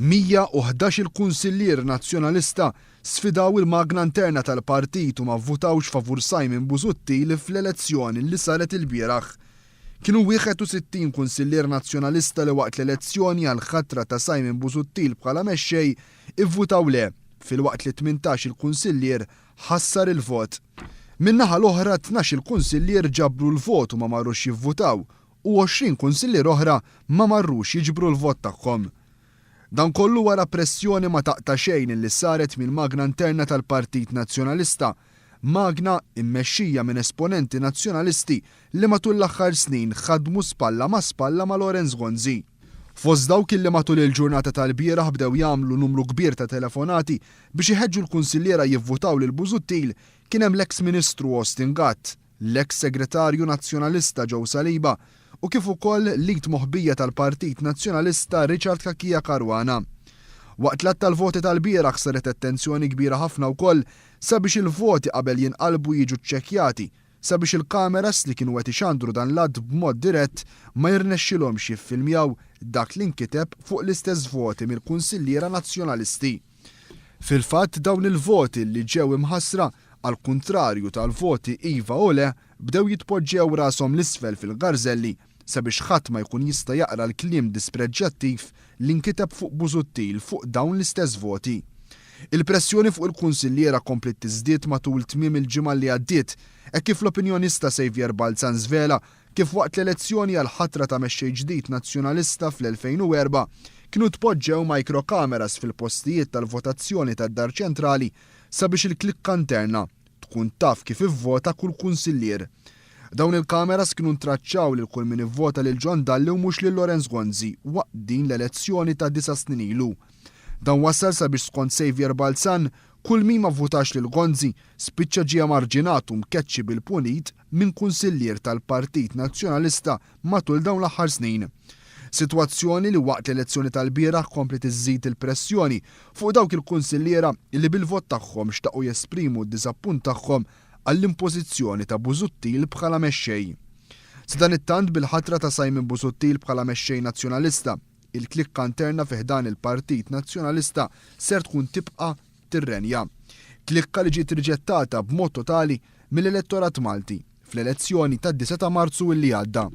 111-il kunsillier Nazzjonalista sfidaw il-magna interna tal-partit u ma vvutawx favur Simon Busuttil fl-elezzjoni li saret ilbieraħ. Kienu 61 kunsillier Nazzjonalista li waqt l-elezzjoni għall-ħatra ta' Simon Busuttil bħala mexxej ivvutaw le, filwaqt li 18-il kunsillier ħassar il-vot. Min-naħa l-oħra 12-il kunsillier ġabru l-vot u ma marrux jivvutaw u 20 kunsillier oħra ma marrux jiġbru l-vot tagħhom. Dan kollu wara pressjoni ma taqta' xejn li saret mill-magna interna tal-Partit Nazzjonalista, magna immexxija minn esponenti Nazzjonalisti li matul l-aħħar snin ħadmu spalla ma' spalla ma' Lawrence Gonzi. Fost dawk illi matul il-ġurnata tal-bieraħ bdew jagħmlu numru kbir ta' telefonati biex iħeġġu l-kunsilliera jivvutaw lil Busuttil kien hemm l-eks Ministru Austin Gatt, l-eks Segretarju Nazzjonalista Joe Saliba u kif ukoll l-id moħbija tal-Partit Nazzjonalista Richard Cachia Caruana. Waqt l-għadd tal-voti tal-bieraħ saret attenzjoni kbira ħafna wkoll sabiex il-voti qabel jinqalbu jiġu ċċekkjati sabiex il-kameras li kienu qed ixandru dan l-għadd b'mod dirett ma jirnexxilhomx jiffilmjaw dak li nkiteb fuq l-istess voti mill-kunsilliera Nazzjonalisti. Fil-fatt dawn il-voti li ġew imħassra, għall-kuntrarju tal-voti iva u le, bdew jitpoġġew rashom 'l isfel fil-garżelli sabiex ħadd ma jkun jista' jaqra l-kliem dispreġġjattiv li nkiteb fuq Busuttil fuq dawn l-istess voti. Il-pressjoni fuq il-kunsilliera kompliet tiżdied matul tmiem il-ġimgħa li għaddiet hekk kif l-opinjonista Saviour Balzan żvela kif waqt l-elezzjoni għall-ħatra ta' mexxej ġdid Nazzjonalista fl-2004 kienu tpoġġew microcameras fil-postijiet tal-votazzjoni tad-Dar Ċentrali sabiex il-klikka interna tkun taf kif ivvota kull kunsillier. Dawn il-kameras kienu ntraċċaw lil kull min ivvota lil John Dalli u mhux lil Lawrence Gonzi waqt din l-elezzjoni ta' disa' snin ilu. Dan wassal sabiex skont Saviour Balzan, kull min ma vvutax lil Gonzi spiċċa ġie emarġinat u mkeċċi bil-punit minn kunsillier tal-Partit Nazzjonalista matul dawn l-aħħar snin. Sitwazzjoni li waqt l-elezzjoni tal-bieraħ kompliet iżżid il-pressjoni fuq dawk il-kunsilliera li bil-vot tagħhom xtaqu jesprimu d-diżappunt tagħhom għall-impożizzjoni ta' Busuttil bħala mexxej. Sadanittant bil-ħatra ta' Simon Busuttil bħala mexxej Nazzjonalista, il-klikka interna fi ħdan il-Partit Nazzjonalista ser tkun tibqa' tirrenja. Klikka li ġiet riġettata b'mod totali mill-elettorat Malti fl-elezzjoni tad-9 ta' Marzu illi għadda.